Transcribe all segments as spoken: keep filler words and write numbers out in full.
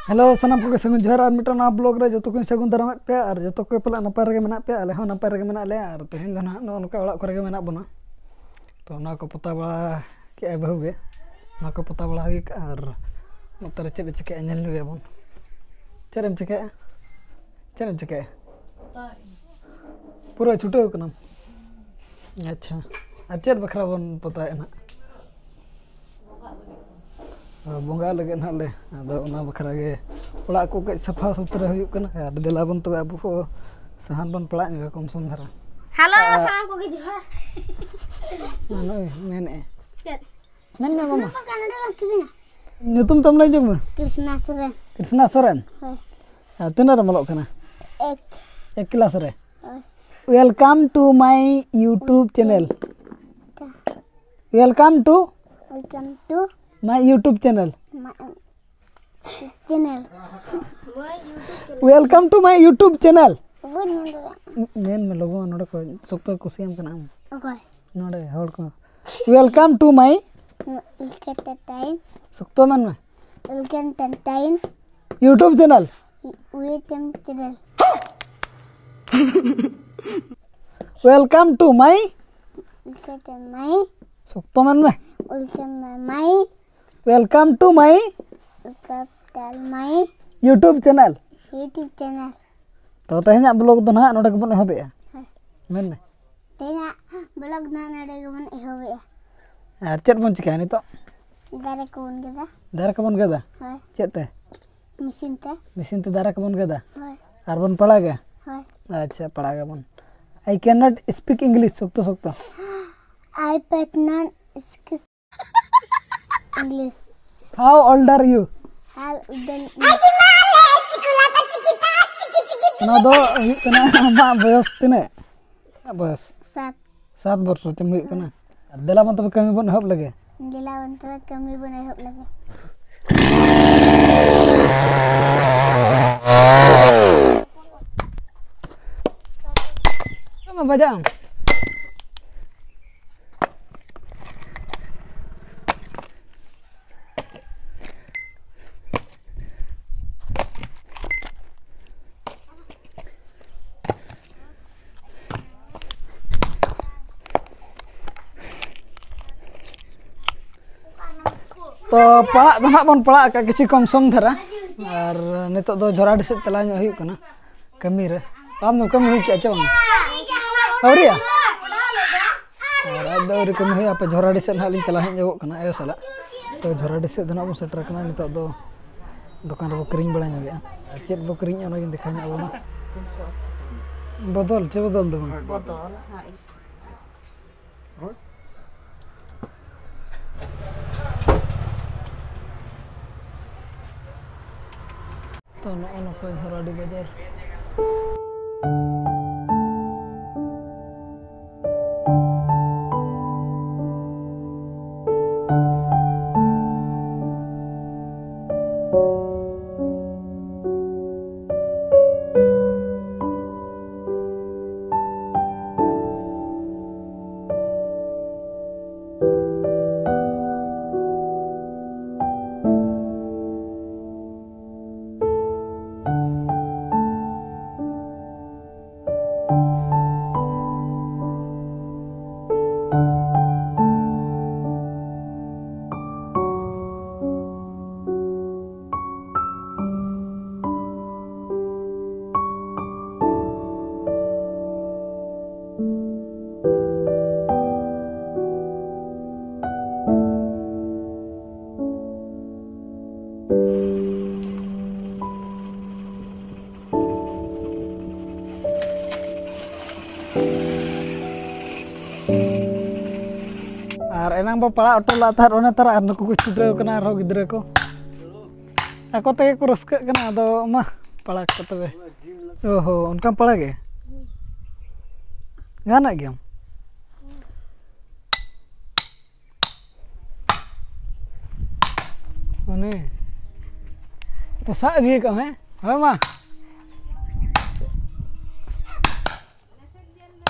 Hello, ᱥᱟᱱᱟᱢ ᱠᱚᱜᱮ ᱥᱟᱹᱜᱩᱱ ᱡᱚᱦᱟᱨ᱾ ᱟᱨ ᱢᱤᱫᱴᱟᱝ ᱱᱚᱣᱟ ᱵᱞᱚᱜ ᱨᱮ ᱡᱚᱛᱚ ᱠᱚᱧ ᱥᱟᱹᱜᱩᱱ ᱫᱟᱨᱟᱢᱮᱫ ᱯᱮᱭᱟ᱾ ᱟᱨ ᱡᱚᱛᱚ ᱠᱚᱜᱮ ᱯᱟᱞᱮ ᱱᱟᱯᱟᱭ ᱨᱮᱜᱮ ᱢᱮᱱᱟᱜ ᱯᱮᱭᱟ, ᱟᱞᱮ ᱦᱚᱸ ᱱᱟᱯᱟᱭ ᱨᱮᱜᱮ ᱢᱮᱱᱟᱜ ᱞᱮᱭᱟ᱾ ᱟᱨ ᱛᱮᱦᱮᱧ ᱫᱚ ᱱᱟᱦᱟᱜ ᱱᱚᱜᱼᱚ ᱱᱚᱝᱠᱟ ᱚᱲᱟᱜ ᱠᱚᱨᱮ ᱜᱮ ᱢᱮᱱᱟᱜ ᱵᱚᱱᱟ᱾ ᱛᱚ ᱚᱱᱟ ᱠᱚ ᱯᱚᱛᱟᱣ ᱵᱟᱲᱟ ᱠᱮᱜᱼᱟᱭ ᱵᱟᱹᱦᱩ ᱜᱮ, ᱚᱱᱟ ᱠᱚ ᱯᱚᱛᱟᱣ ᱵᱟᱲᱟ ᱦᱩᱭ ᱠᱟᱜᱼᱟ᱾ ᱟᱨ ᱱᱚᱛᱮ ᱨᱮ ᱪᱮᱫ ᱮ ᱪᱤᱠᱟᱹᱭᱟ ᱧᱮᱞ ᱧᱚᱜᱮᱭᱟ ᱵᱚᱱ᱾ ᱪᱮᱫ ᱮᱢ ᱪᱤᱠᱟᱹᱭᱟ? ᱪᱮᱫ ᱮᱢ ᱪᱤᱠᱟᱹᱭᱟ? ᱯᱩᱨᱟᱹ ᱪᱷᱩᱴᱟᱹᱣ ᱠᱟᱱᱟᱢ? ᱟᱪᱪᱷᱟ, ᱟᱨ ᱪᱮᱫ ᱵᱟᱠᱷᱨᱟ ᱵᱚᱱ ᱯᱚᱛᱟᱣᱮᱫᱼᱟ ᱱᱟᱦᱟᱜ? ᱵᱚᱸᱜᱟᱜ ᱞᱟᱹᱜᱤᱫ ᱱᱟᱦᱟᱜ ᱞᱮ, ᱟᱫᱚ ᱚᱱᱟ ᱵᱟᱠᱷᱨᱟ ᱜᱮ ᱚᱲᱟᱜ ᱠᱚ ᱠᱟᱹᱡ ᱥᱟᱯᱷᱟ ᱥᱩᱛᱨᱟᱹ ᱦᱩᱭᱩᱜ ᱠᱟᱱᱟ᱾ ᱟᱨ ᱫᱮᱞᱟ ᱵᱚᱱ ᱛᱚᱵᱮ ᱟᱵᱚ ᱦᱚᱸ ᱥᱟᱦᱟᱱ ᱵᱚᱱ ᱯᱟᱲᱟᱜ ᱧᱚᱜᱟ ᱠᱚᱢ ᱥᱚᱢ ᱫᱷᱟᱨᱟ᱾ ᱦᱮᱞᱳ, ᱟᱨ ᱥᱟᱱᱟᱢ ᱠᱚᱜᱮ ᱡᱚᱦᱟᱨ᱾ ᱱᱚᱜᱼᱚᱭ ᱢᱮᱱᱮᱫᱼᱟᱭ᱾ ᱪᱮᱫ? ᱢᱮᱱ ᱢᱮ ᱢᱟᱢᱟ᱾ ᱠᱟᱱᱟᱰᱟ ᱞᱟᱹᱠᱛᱤ ᱢᱮᱱᱟᱜᱼᱟ᱾ ᱧᱩᱛᱩᱢ ᱛᱟᱢ ᱞᱟᱹᱭ ᱧᱚᱜ ᱢᱮ᱾ ᱠᱨᱤᱥᱱᱟ ᱥᱚᱨᱮᱱ᱾ ᱠᱨᱤᱥᱱᱟ ᱥᱚᱨᱮᱱ? ᱦᱳᱭ᱾ ᱟᱨ ᱛᱤᱱᱟᱹᱜ ᱨᱮᱢ ᱚᱞᱚᱜ ᱠᱟᱱᱟ? ᱮᱠ᱾ ᱮᱠ ᱠᱞᱟᱥ ᱨᱮ? ᱦᱳᱭ᱾ Welcome to my YouTube channel. Welcome to Welcome to my YouTube channel. My channel. Welcome to my YouTube channel. ᱵᱟᱹᱧ ᱧᱮᱞ ᱫᱟᱲᱮᱭᱟᱜ ᱠᱟᱱᱟ᱾ ᱢᱮᱱ ᱢᱮ ᱞᱚᱜᱚᱱ, ᱱᱚᱰᱮ ᱠᱚ ᱥᱚᱠᱛᱚ ᱠᱩᱥᱤᱭᱟᱢ ᱠᱟᱱᱟ ᱟᱢ᱾ ᱚᱠᱚᱭ? ᱱᱚᱰᱮ ᱦᱚᱲ ᱠᱚ᱾ Welcome to my Welcome to time. ᱥᱚᱠᱛᱚ ᱢᱮᱱ ᱢᱮ᱾ Welcome to time. YouTube channel. YouTube channel. Welcome to my Welcome to my. ᱥᱚᱠᱛᱚ ᱢᱮᱱ ᱢᱮ᱾ Welcome to my. Welcome to my Welcome to my YouTube channel. YouTube channel. ᱛᱚ ᱛᱮᱦᱮᱧᱟᱜ blog ᱫᱚ ᱱᱟᱦᱟᱜ ᱱᱚᱰᱮ ᱜᱮᱵᱚᱱ ᱮᱦᱚᱵᱮᱜᱼᱟ᱾ ᱦᱮᱸ᱾ ᱢᱮᱱ ᱢᱮ᱾ ᱛᱮᱦᱮᱧᱟᱜ ᱵᱞᱚᱜ ᱫᱚ ᱱᱚᱰᱮ ᱜᱮᱵᱚᱱ ᱮᱦᱚᱵᱮᱜᱼᱟ᱾ ᱟᱨ ᱪᱮᱫ ᱵᱚᱱ ᱪᱤᱠᱟᱹᱭᱟ ᱱᱤᱛᱚᱜ? ᱫᱟᱨᱮ ᱠᱚᱵᱚᱱ ᱜᱮᱫᱟ᱾ ᱫᱟᱨᱮ ᱠᱚᱵᱚᱱ ᱜᱮᱫᱟ? ᱦᱳᱭ᱾ ᱪᱮᱫ ᱛᱮ? ᱢᱮᱥᱤᱱ ᱛᱮ᱾ ᱢᱮᱥᱤᱱ ᱛᱮ ᱫᱟᱨᱮ ᱠᱚᱵᱚᱱ ᱜᱮᱫᱟ? ᱦᱳᱭ᱾ ᱟᱨ ᱵᱚᱱ ᱯᱟᱲᱟᱜᱟ? ᱦᱳᱭ᱾ ᱟᱪᱪᱷᱟ, ᱯᱟᱲᱟᱜᱟᱵᱚᱱ᱾ I cannot speak English, ᱥᱚᱠᱛᱚ ᱥᱚᱠᱛᱚ᱾ I cannot speak English. How old are you? How old are you? ᱚᱱᱟ ᱫᱚ ᱦᱩᱭᱩᱜ ᱠᱟᱱᱟ ᱟᱢᱟᱜ ᱵᱚᱭᱚᱥ ᱛᱤᱱᱟᱹᱜ? ᱵᱚᱭᱚᱥ? ᱥᱟᱛ᱾ ᱥᱟᱛ ᱵᱚᱨᱥᱚ ᱪᱮᱢ ᱦᱩᱭᱩᱜ ᱠᱟᱱᱟ? ᱟᱨ ᱫᱮᱞᱟ ᱵᱚᱱ ᱛᱚᱵᱮ ᱠᱟᱹᱢᱤ ᱵᱚᱱ ᱮᱦᱚᱵ ᱞᱮᱜᱮ᱾ ᱫᱮᱞᱟ ᱵᱚᱱ ᱛᱚᱵᱮ ᱠᱟᱹᱢᱤ ᱵᱚᱱ ᱮᱦᱚᱵ ᱞᱮᱜᱮ᱾ ᱵᱟᱡᱟᱜ ᱟᱢ᱾ ᱛᱚ ᱯᱟᱲᱟᱜ ᱫᱚ ᱱᱟᱦᱟᱜ ᱵᱚᱱ ᱯᱟᱲᱟᱜ ᱟᱠᱟᱫ ᱠᱤᱪᱷᱩ ᱠᱚᱢ ᱥᱚᱢ ᱫᱷᱟᱨᱟ᱾ ᱟᱨ ᱱᱤᱛᱚᱜ ᱫᱚ ᱡᱷᱚᱨᱟᱰᱤ ᱥᱮᱫ ᱪᱟᱞᱟᱣ ᱧᱚᱜ ᱦᱩᱭᱩᱜ ᱠᱟᱱᱟ ᱠᱟᱹᱢᱤ ᱨᱮ᱾ ᱟᱢ ᱫᱚᱢ ᱠᱟᱹᱢᱤ ᱦᱩᱭ ᱠᱮᱜᱼᱟ ᱪᱮ ᱵᱟᱝ? ᱟᱹᱣᱨᱤᱭᱟ? ᱟᱨ ᱟᱡ ᱫᱚ ᱟᱹᱣᱨᱤ ᱠᱟᱹᱢᱤ ᱦᱩᱭᱩᱜᱼᱟ᱾ ᱟᱯᱮ ᱡᱷᱚᱨᱟᱰᱤ ᱥᱮᱫ ᱱᱟᱦᱟᱜ ᱞᱤᱧ ᱪᱟᱞᱟᱣ ᱦᱮᱡ ᱧᱚᱜᱚᱜ ᱠᱟᱱᱟ ᱟᱭᱳ ᱥᱟᱞᱟᱜ᱾ ᱛᱚ ᱡᱷᱚᱨᱟᱰᱤ ᱥᱮᱫ ᱫᱚ ᱱᱟᱦᱟᱜ ᱵᱚᱱ ᱥᱮᱴᱮᱨ ᱟᱠᱟᱱᱟ᱾ ᱱᱤᱛᱚᱜ ᱫᱚ ᱫᱚᱠᱟᱱ ᱨᱮᱵᱚ ᱠᱤᱨᱤᱧ ᱵᱟᱲᱟ ᱧᱚᱜᱮᱜᱼᱟ᱾ ᱟᱨ ᱪᱮᱫ ᱵᱚ ᱠᱤᱨᱤᱧᱟ ᱚᱱᱟᱜᱤᱧ ᱫᱮᱠᱷᱟᱣ ᱧᱚᱜ ᱟᱵᱚᱱᱟ᱾ ᱵᱚᱫᱚᱞ ᱪᱮ ᱵᱚᱫᱚᱞ ᱫᱚ ᱵᱟᱝ? ᱵᱚᱫᱚᱞ, ᱦᱳᱭ᱾ ᱛᱚ ᱱᱚᱜᱼᱚ ᱱᱚᱝᱠᱟ ᱡᱷᱚᱨᱟᱰᱤ ᱵᱟᱡᱟᱨ᱾ ᱟᱨ ᱮᱱᱟᱝ ᱵᱚ ᱯᱟᱲᱟᱜ ᱦᱚᱴᱚ ᱞᱮᱫ ᱛᱟᱦᱮᱸᱫ ᱚᱱᱮ ᱛᱟᱨᱟ, ᱟᱨ ᱱᱩᱠᱩ ᱠᱚ ᱪᱷᱩᱴᱟᱹᱣ ᱠᱟᱱᱟ ᱟᱨᱦᱚᱸ ᱜᱤᱫᱽᱨᱟᱹ ᱠᱚ᱾ ᱟᱠᱚ ᱛᱮᱜᱮ ᱠᱚ ᱨᱟᱹᱥᱠᱟᱹᱜ ᱠᱟᱱᱟ᱾ ᱟᱫᱚ ᱢᱟ ᱯᱟᱲᱟᱜ ᱠᱚ ᱛᱚᱵᱮ᱾ ᱚ ᱦᱚ, ᱚᱱᱠᱟᱢ ᱯᱟᱲᱟᱜᱮ? ᱜᱟᱱᱮᱫ ᱜᱮᱭᱟᱢ? ᱚᱱᱮ ᱯᱚᱥᱟᱜ ᱤᱫᱤ ᱠᱟᱜ ᱢᱮ᱾ ᱦᱳᱭ ᱢᱟ᱾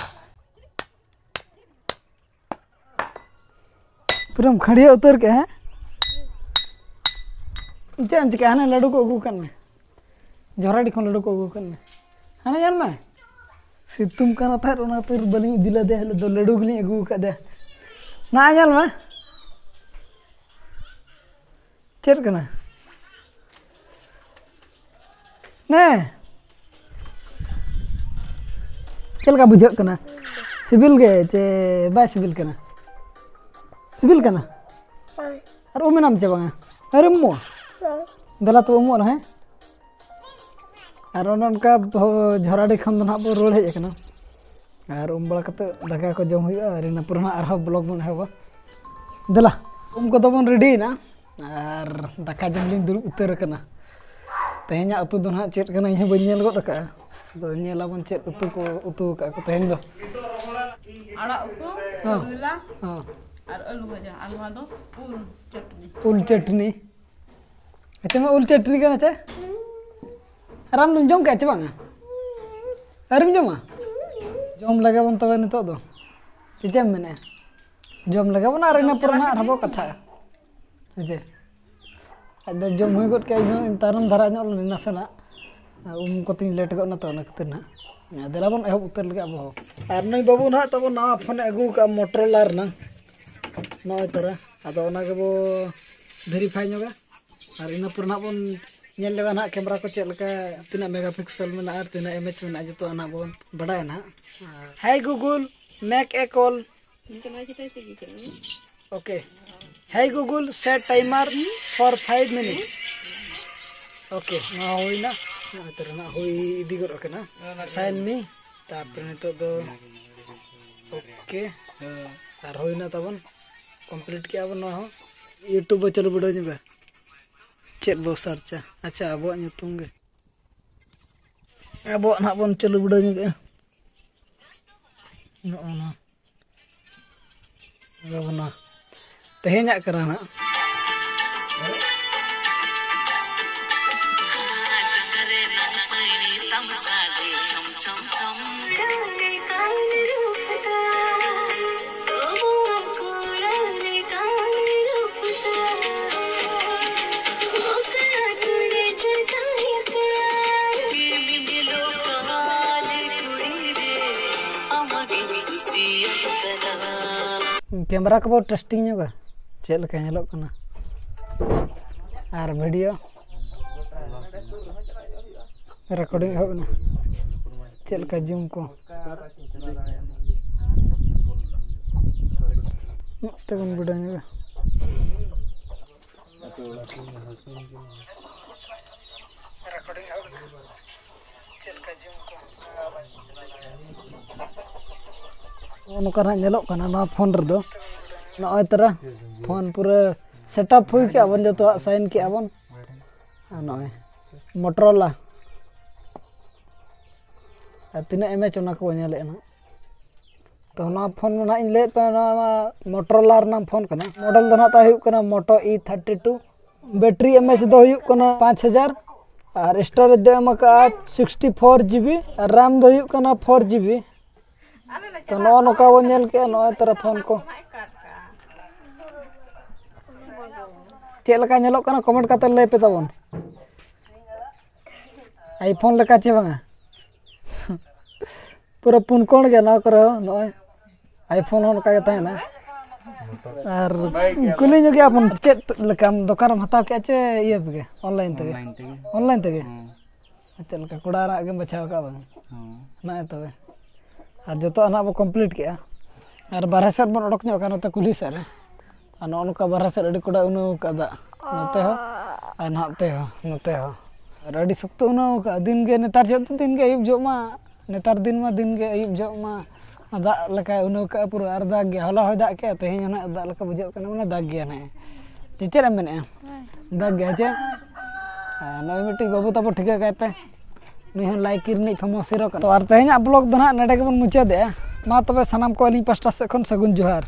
ᱯᱩᱨᱟᱹᱢ ᱠᱷᱟᱹᱲᱭᱟᱹ ᱩᱛᱟᱹᱨ ᱠᱮᱜᱼᱟ, ᱦᱮᱸ? ᱪᱮᱫ ᱮᱢ ᱪᱤᱠᱟᱹᱭᱟ? ᱦᱟᱱᱮ ᱞᱟᱹᱰᱩ ᱠᱚ ᱟᱹᱜᱩ ᱠᱟᱜ ᱢᱮ, ᱡᱚᱦᱨᱟᱰᱤ ᱠᱷᱚᱱ ᱞᱟᱹᱰᱩ ᱠᱚ ᱟᱹᱜᱩ ᱠᱟᱜ ᱢᱮ᱾ ᱦᱟᱱᱮ ᱧᱮᱞ ᱢᱮ, ᱥᱤᱛᱩᱝ ᱠᱟᱱᱟ ᱛᱟᱦᱮᱸᱫ, ᱚᱱᱟ ᱠᱷᱟᱹᱛᱤᱨ ᱵᱟᱹᱞᱤᱧ ᱤᱫᱤ ᱞᱮᱫᱮᱭᱟ, ᱦᱤᱞᱳᱜ ᱫᱚ ᱞᱟᱹᱰᱩ ᱜᱮᱞᱤᱧ ᱟᱹᱜᱩ ᱟᱠᱟᱫᱮᱭᱟ᱾ ᱱᱟ ᱧᱮᱞ ᱢᱮ, ᱪᱮᱫ ᱠᱟᱱᱟ? ᱱᱮ, ᱪᱮᱫ ᱞᱮᱠᱟ ᱵᱩᱡᱷᱟᱹᱜ ᱠᱟᱱᱟ? ᱥᱤᱵᱤᱞ ᱜᱮ ᱪᱮ ᱵᱟᱭ ᱥᱤᱵᱤᱞ ᱠᱟᱱᱟ? ᱥᱤᱵᱤᱞ ᱠᱟᱱᱟ᱾ ᱟᱨ ᱩᱢ ᱮᱱᱟᱢ ᱪᱮ ᱵᱟᱝᱟ? ᱟᱹᱣᱨᱤᱢ ᱩᱢᱩᱜᱼᱟ? ᱫᱮᱞᱟ ᱛᱚᱵᱮ ᱩᱢᱩᱜ ᱟᱞᱟᱝ, ᱦᱮᱸ? ᱟᱨ ᱚᱱᱮ ᱚᱱᱠᱟ ᱵᱚ-, ᱡᱷᱚᱨᱟᱰᱤ ᱠᱷᱚᱱ ᱫᱚ ᱱᱟᱦᱟᱜ ᱵᱚ ᱨᱩᱣᱟᱹᱲ ᱦᱮᱡ ᱟᱠᱟᱱᱟ᱾ ᱟᱨ ᱩᱢ ᱵᱟᱲᱟ ᱠᱟᱛᱮ ᱫᱟᱠᱟ ᱠᱚ ᱡᱚᱢ ᱦᱩᱭᱩᱜᱼᱟ, ᱟᱨ ᱤᱱᱟᱹ ᱯᱚᱨᱮ ᱱᱟᱦᱟᱜ ᱟᱨᱦᱚᱸ vlog ᱵᱚᱱ ᱮᱦᱚᱵᱟ᱾ ᱫᱮᱞᱟ, ᱩᱢ ᱠᱚᱫᱚ ᱵᱚᱱ ready ᱮᱱᱟ, ᱟᱨ ᱫᱟᱠᱟ ᱡᱚᱢ ᱞᱤᱧ ᱫᱩᱲᱩᱵ ᱩᱛᱟᱹᱨ ᱟᱠᱟᱱᱟ᱾ ᱛᱮᱦᱮᱧᱟᱜ ᱩᱛᱩ ᱫᱚ ᱱᱟᱦᱟᱜ ᱪᱮᱫ ᱠᱟᱱᱟ, ᱤᱧ ᱦᱚᱸ ᱵᱟᱹᱧ ᱧᱮᱞ ᱜᱚᱫ ᱟᱠᱟᱫᱼᱟ᱾ ᱟᱫᱚ ᱧᱮᱞᱟᱵᱚᱱ ᱪᱮᱫ ᱩᱛᱩ ᱠᱚ ᱩᱛᱩ ᱟᱠᱟᱫ ᱠᱚ ᱛᱮᱦᱮᱧ ᱫᱚ᱾ ᱟᱲᱟᱜ ᱩᱛᱩ, ᱦᱚᱸ᱾ ᱠᱟᱨᱞᱟ, ᱦᱚᱸ᱾ ᱟᱨ ᱟᱹᱞᱩ ᱵᱷᱟᱡᱟ, ᱟᱨ ᱱᱚᱣᱟ ᱫᱚ ᱩᱞ ᱪᱟᱹᱴᱱᱤ᱾ ᱩᱞ ᱪᱟᱹᱴᱱᱤ᱾ ᱟᱪᱪᱷᱟ, ᱢᱟ ᱩᱞ ᱪᱟᱹᱴᱱᱤ ᱠᱟᱱᱟ ᱪᱮ? ᱟᱨ ᱟᱢ ᱫᱚᱢ ᱡᱚᱢ ᱠᱮᱜᱼᱟ ᱪᱮ ᱵᱟᱝᱟ? ᱟᱹᱣᱨᱤᱢ ᱡᱚᱢᱟ? ᱡᱚᱢ ᱞᱮᱜᱮ ᱵᱚᱱ ᱛᱚᱵᱮ ᱱᱤᱛᱚᱜ ᱫᱚ᱾ ᱪᱮᱫ ᱮᱢ ᱢᱮᱱᱮᱫᱼᱟ? ᱡᱚᱢ ᱞᱮᱜᱮ ᱵᱚᱱ, ᱟᱨ ᱤᱱᱟᱹ ᱯᱚᱨᱮ ᱱᱟᱦᱟᱜ ᱟᱨᱦᱚᱸ ᱵᱚ ᱠᱟᱛᱷᱟᱜᱼᱟ᱾ ᱦᱮᱸ ᱪᱮ? ᱟᱫᱚ ᱡᱚᱢ ᱦᱩᱭ ᱜᱚᱫ ᱠᱮᱜᱼᱟ, ᱤᱧ ᱦᱚᱸ ᱛᱟᱭᱱᱚᱢ ᱫᱷᱟᱨᱟ ᱧᱚᱜ ᱞᱮᱱᱟ ᱱᱟᱥᱮᱱᱟᱜ᱾ ᱩᱢ ᱠᱚᱛᱮᱧ late ᱜᱚᱫ ᱱᱟ ᱛᱚ, ᱚᱱᱟ ᱠᱷᱟᱹᱛᱤᱨ ᱱᱟᱦᱟᱜ᱾ ᱫᱮᱞᱟ ᱵᱚᱱ ᱮᱦᱚᱵ ᱩᱛᱟᱹᱨ ᱞᱮᱜᱮ ᱟᱵᱚ ᱦᱚᱸ᱾ ᱟᱨ ᱱᱩᱭ ᱵᱟᱹᱵᱩ ᱱᱟᱦᱟᱜ ᱛᱟᱵᱚᱱ ᱱᱟᱣᱟ ᱯᱷᱳᱱᱮ ᱟᱹᱜᱩ ᱠᱟᱜᱼᱟ, Motorola ᱨᱮᱱᱟᱜ᱾ ᱱᱚᱜᱼᱚᱭ ᱛᱟᱨᱟ᱾ ᱟᱫᱚ ᱚᱱᱟ ᱜᱮᱵᱚ verify ᱧᱚᱜᱟ᱾ ᱟᱨ ᱤᱱᱟᱹ ᱯᱚᱨᱮ ᱱᱟᱦᱟᱜ ᱵᱚᱱ ᱧᱮᱞ ᱧᱚᱜᱟ ᱱᱟᱦᱟᱜ camera ᱠᱚ ᱪᱮᱫ ᱞᱮᱠᱟ, ᱛᱤᱱᱟᱹᱜ megapixel ᱢᱮᱱᱟᱜᱼᱟ ᱟᱨ ᱛᱤᱱᱟᱹᱜ mAh ᱢᱮᱱᱟᱜᱼᱟ, ᱡᱚᱛᱚ ᱚᱱᱟ ᱵᱚᱱ ᱵᱟᱰᱟᱭᱟ ᱱᱟᱦᱟᱜ᱾ Hey Google, make a call. Okay. Hey Google, set timer for five minutes. Okay, ᱱᱚᱣᱟ ᱦᱩᱭᱱᱟ᱾ ᱱᱚᱣᱟ ᱛᱚ ᱨᱮᱱᱟᱜ ᱦᱩᱭ ᱤᱫᱤ ᱜᱚᱫ ᱟᱠᱟᱱᱟ᱾ Sign me. ᱛᱟᱨᱯᱚᱨᱮ ᱱᱤᱛᱚᱜ ᱫᱚ okay. ᱟᱨ ᱦᱩᱭᱱᱟ ᱛᱟᱵᱚᱱ᱾ Complete ᱠᱮᱜᱼᱟ ᱵᱚᱱ ᱱᱚᱣᱟ ᱦᱚᱸ᱾ YouTube ᱵᱚ ᱪᱟᱹᱞᱩ ᱵᱤᱰᱟᱹᱣ ᱧᱚᱜᱟ᱾ ᱪᱮᱫ ᱵᱚ ᱥᱟᱨᱪᱟ? ᱟᱪᱪᱷᱟ, ᱟᱵᱚᱣᱟᱜ ᱧᱩᱛᱩᱢ ᱜᱮ᱾ ᱟᱵᱚᱣᱟᱜ ᱱᱟᱦᱟᱜ ᱵᱚᱱ ᱪᱟᱹᱞᱩ ᱵᱤᱰᱟᱹᱣ ᱧᱚᱜᱮᱜᱼᱟ᱾ ᱱᱚᱜᱼᱚ ᱱᱚᱣᱟ᱾ ᱟᱫᱚ ᱚᱱᱟ ᱛᱮᱦᱮᱧᱟᱜ ᱠᱟᱱᱟ ᱱᱟᱦᱟᱜ᱾ Camera ᱠᱚᱵᱚ testing ᱧᱚᱜᱟ, ᱪᱮᱫ ᱞᱮᱠᱟ ᱧᱮᱞᱚᱜ ᱠᱟᱱᱟ᱾ ᱟᱨ ᱵᱷᱤᱰᱤᱭᱳ ᱨᱮᱠᱚᱨᱰᱤᱝ ᱮᱦᱚᱵ ᱮᱱᱟ᱾ ᱪᱮᱫ ᱞᱮᱠᱟ ᱡᱩᱢ ᱠᱚ? ᱛᱮᱵᱚᱱ ᱵᱤᱰᱟᱹᱣ ᱧᱚᱜᱟ᱾ ᱱᱚᱜᱼᱚ ᱱᱚᱝᱠᱟ ᱱᱟᱜ ᱧᱮᱞᱚᱜ ᱠᱟᱱᱟ ᱱᱚᱣᱟ ᱯᱷᱳᱱ ᱨᱮᱫᱚ᱾ ᱱᱚᱜᱼᱚᱭ ᱛᱟᱨᱟ ᱯᱷᱳᱱ ᱯᱩᱨᱟᱹ ᱥᱮᱴᱟᱯ ᱦᱩᱭ ᱠᱮᱜᱼᱟ ᱵᱚᱱ, ᱡᱚᱛᱚᱣᱟᱜ ᱥᱟᱭᱤᱱ ᱠᱮᱜᱼᱟ ᱵᱚᱱ᱾ ᱟᱨ ᱱᱚᱜᱼᱚᱭ ᱢᱚᱴᱨᱳᱞᱟ ᱟᱨ ᱛᱤᱱᱟᱹᱜ ᱮᱢ ᱮᱪ ᱚᱱᱟ ᱠᱚᱵᱚᱱ ᱧᱮᱞᱮᱫᱼᱟ ᱱᱟᱜ᱾ ᱛᱚ ᱱᱚᱣᱟ ᱯᱷᱳᱱ ᱢᱟ ᱱᱟᱜ ᱤᱧ ᱞᱟᱹᱭᱮᱫ ᱯᱮ, ᱱᱚᱣᱟ ᱢᱟ ᱢᱚᱴᱨᱳᱞᱟ ᱨᱮᱱᱟᱜ ᱯᱷᱳᱱ ᱠᱟᱱᱟ᱾ ᱢᱚᱰᱮᱞ ᱫᱚ ᱱᱟᱜ ᱛᱟᱭ ᱦᱩᱭᱩᱜ ᱠᱟᱱᱟ ᱢᱚᱴᱳ ᱤ ᱛᱷᱟᱨᱴᱤ ᱴᱩ᱾ ᱵᱮᱴᱨᱤ ᱮᱢ ᱮᱪ ᱫᱚ ᱦᱩᱭᱩᱜ ᱠᱟᱱᱟ ᱯᱟᱸᱪ ᱦᱟᱡᱟᱨ ᱟᱨ ᱥᱴᱳᱨᱮᱡᱽ ᱫᱚ ᱮᱢ ᱟᱠᱟᱫᱼᱟ sixty four G B R ᱨᱮᱢ ᱫᱚ ᱦᱩᱭᱩᱜ ᱠᱟᱱᱟ ᱯᱷᱳᱨ ᱡᱤ ᱵᱤ᱾ ᱛᱚ ᱱᱚᱜᱼᱚ ᱱᱚᱝᱠᱟ ᱵᱚᱱ ᱧᱮᱞ ᱠᱮᱜᱼᱟ ᱱᱚᱜᱼᱚᱭ ᱛᱟᱨᱟ ᱯᱷᱳᱱ ᱠᱚ᱾ ᱪᱮᱫ ᱞᱮᱠᱟ ᱧᱮᱞᱚᱜ ᱠᱟᱱᱟ ᱠᱚᱢᱮᱱᱴ ᱠᱟᱛᱮ ᱞᱟᱹᱭ ᱯᱮ ᱛᱟᱵᱚᱱ᱾ ᱟᱭᱯᱷᱳᱱ ᱞᱮᱠᱟ ᱪᱮ ᱵᱟᱝᱟ? ᱯᱩᱨᱟᱹ ᱯᱩᱱ ᱠᱚᱬ ᱜᱮ ᱱᱚᱣᱟ ᱠᱚᱨᱮ ᱦᱚᱸ᱾ ᱱᱚᱜᱼᱚᱭ ᱟᱭᱯᱷᱳᱱ ᱦᱚᱸ ᱱᱚᱝᱠᱟ ᱜᱮ ᱛᱟᱦᱮᱱᱟ᱾ ᱟᱨ ᱠᱩᱞᱤ ᱧᱚᱜ ᱜᱮᱭᱟ ᱵᱚᱱ, ᱪᱮᱫ ᱞᱮᱠᱟᱢ ᱫᱚᱠᱟᱱ ᱨᱮᱢ ᱦᱟᱛᱟᱣ ᱠᱮᱜᱼᱟ ᱪᱮ ᱤᱭᱟᱹ ᱛᱮᱜᱮ, ᱚᱱᱞᱟᱭᱤᱱ ᱛᱮᱜᱮ? ᱚᱱᱞᱟᱭᱤᱱ ᱛᱮᱜᱮ᱾ ᱚᱱᱞᱟᱭᱤᱱ ᱛᱮᱜᱮ? ᱦᱮᱸ᱾ ᱪᱮᱫ ᱞᱮᱠᱟ ᱠᱚᱲᱟ ᱨᱟᱜ ᱜᱮᱢ ᱵᱟᱪᱷᱟᱣ ᱟᱠᱟᱫ ᱵᱟᱝ? ᱦᱮᱸ᱾ ᱱᱚᱜᱼᱚᱭ ᱛᱚᱵᱮ᱾ ᱟᱨ ᱡᱚᱛᱚᱣᱟᱜ ᱱᱟᱜ ᱵᱚ ᱠᱚᱢᱯᱞᱤᱴ ᱠᱮᱜᱼᱟ᱾ ᱟᱨ ᱵᱟᱨᱦᱮ ᱥᱮᱫ ᱵᱚᱱ ᱚᱰᱚᱠ ᱧᱚᱜ ᱠᱟᱱᱟ ᱱᱚᱛᱮ ᱠᱩᱞᱦᱤ ᱥᱮᱫ ᱨᱮ᱾ ᱟᱨ ᱱᱚᱜᱼᱚ ᱱᱚᱝᱠᱟ ᱵᱟᱨᱦᱮ ᱥᱮᱫ ᱟᱹᱰᱤ ᱠᱚᱰᱟ ᱩᱱᱟᱹᱣ ᱠᱟᱜ ᱫᱟᱜ᱾ ᱱᱚᱛᱮ ᱦᱚᱸ ᱟᱨ ᱱᱟᱛᱮ ᱦᱚᱸ, ᱱᱚᱛᱮ ᱦᱚᱸ᱾ ᱟᱨ ᱟᱹᱰᱤ ᱥᱚᱠᱛᱚ ᱩᱱᱟᱹᱣ ᱠᱟᱜᱼᱟ᱾ ᱫᱤᱱ ᱜᱮ ᱱᱮᱛᱟᱨ ᱡᱚᱦᱚᱜ ᱫᱚ ᱫᱤᱱ ᱜᱮ ᱟᱹᱭᱩᱵ ᱡᱚᱦᱚᱜ ᱢᱟ, ᱱᱮᱛᱟᱨ ᱫᱤᱱ ᱢᱟ ᱫᱤᱱ ᱜᱮ ᱟᱹᱭᱩᱵ ᱡᱚᱦᱚᱜ ᱢᱟ ᱫᱟᱜ ᱞᱮᱠᱟᱭ ᱩᱱᱟᱹᱣ ᱠᱟᱜᱼᱟ ᱯᱩᱨᱟᱹ᱾ ᱟᱨ ᱫᱟᱜ ᱜᱮ, ᱦᱚᱞᱟ ᱦᱚᱸᱭ ᱫᱟᱜ ᱠᱮᱜᱼᱟ, ᱛᱮᱦᱮᱧ ᱦᱚᱸ ᱱᱟᱜ ᱫᱟᱜ ᱞᱮᱠᱟ ᱵᱩᱡᱷᱟᱹᱜ ᱠᱟᱱᱟ, ᱢᱟᱱᱮ ᱫᱟᱜ ᱜᱮᱭᱟ ᱱᱟᱜ᱾ ᱪᱮ ᱪᱮᱫ ᱮᱢ ᱢᱮᱱᱮᱜᱼᱟ? ᱫᱟᱜ ᱜᱮᱭᱟ ᱪᱮ? ᱟᱨ ᱱᱚᱜᱼᱚᱭ ᱢᱤᱫᱴᱤᱡ ᱵᱟᱹᱵᱩ ᱛᱟᱵᱚ ᱴᱷᱤᱠᱟᱹ ᱠᱟᱭ ᱯᱮ, ᱩᱱᱤ ᱦᱚᱸ ᱞᱟᱭᱠᱤ ᱨᱤᱱᱤᱡ ᱯᱷᱮᱢᱟᱥ ᱦᱤᱨᱳ ᱠᱟᱱᱟ᱾ ᱛᱚ ᱟᱨ ᱛᱮᱦᱮᱧᱟᱜ ᱵᱞᱚᱜ ᱫᱚ ᱱᱟᱜ ᱱᱚᱰᱮ ᱜᱮᱵᱚᱱ ᱢᱩᱪᱟᱹᱫᱮᱜᱼᱟ᱾ ᱢᱟ ᱛᱚᱵᱮ ᱥᱟᱱᱟᱢ ᱠᱚ ᱟᱹᱞᱤᱧ ᱯᱟᱥᱴᱟ ᱥᱮᱫ ᱠᱷᱚᱱ ᱥᱟᱹᱜᱩᱱ ᱡᱚᱦᱟᱨ᱾